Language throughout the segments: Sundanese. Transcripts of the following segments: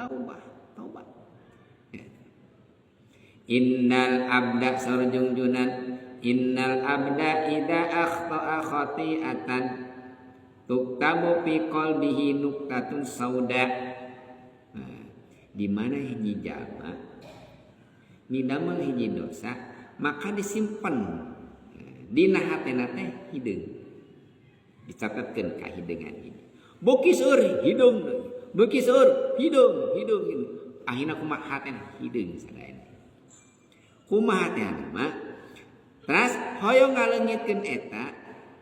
Taubah, taubat. Innal abda, sarjungjunan, innal abda idza akhta'a khati'atan tuktabu fi qalbihi nuqtatun sauda. Nah, di mana hiji jalma midamel hiji dosa, maka disimpen dina hatena teh hideung, dicatatkeun kahideungan hiji. Beuki seueur hideung, beuki seueur hideung, hideung, hideung. Akhirna kumaha hatena? Hideung sadayana. Kumaha hatena mah? Terus hoyong ngaleungitkeun eta,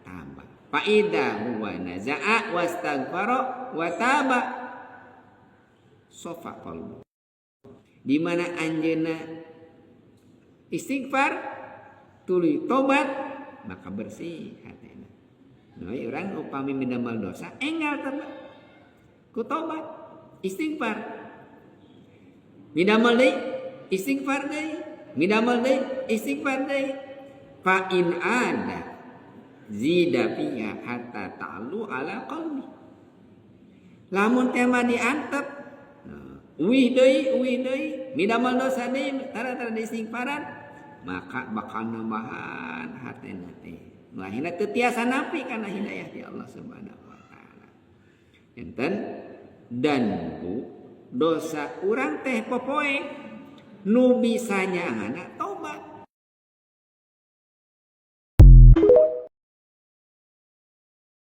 tambah. Faida huwa naza'a wastaghfara wa taba sofa qalbu. Di mana anjeunna istighfar tuluy tobat, maka bersih hatena. Nah, urang upami midamel dosa enggal tobat. Ku tobat, istighfar. Midamel deui, istighfar deui, midamel deui, istighfar deui. Fa in ada zida fiha hatta ta'lu ala qalbi. Lamun teh mah diantep, nah, uih deui, uih deui, midamel dosa deui, tara-tara diistighfaran, maka bakal nambahan hatena teh. Nu akhirna teu tiasa napi kana hidayah ti Allah Subhanahu wa taala. Enten dan bu dosa urang teh popoe nu bisa nyaangana.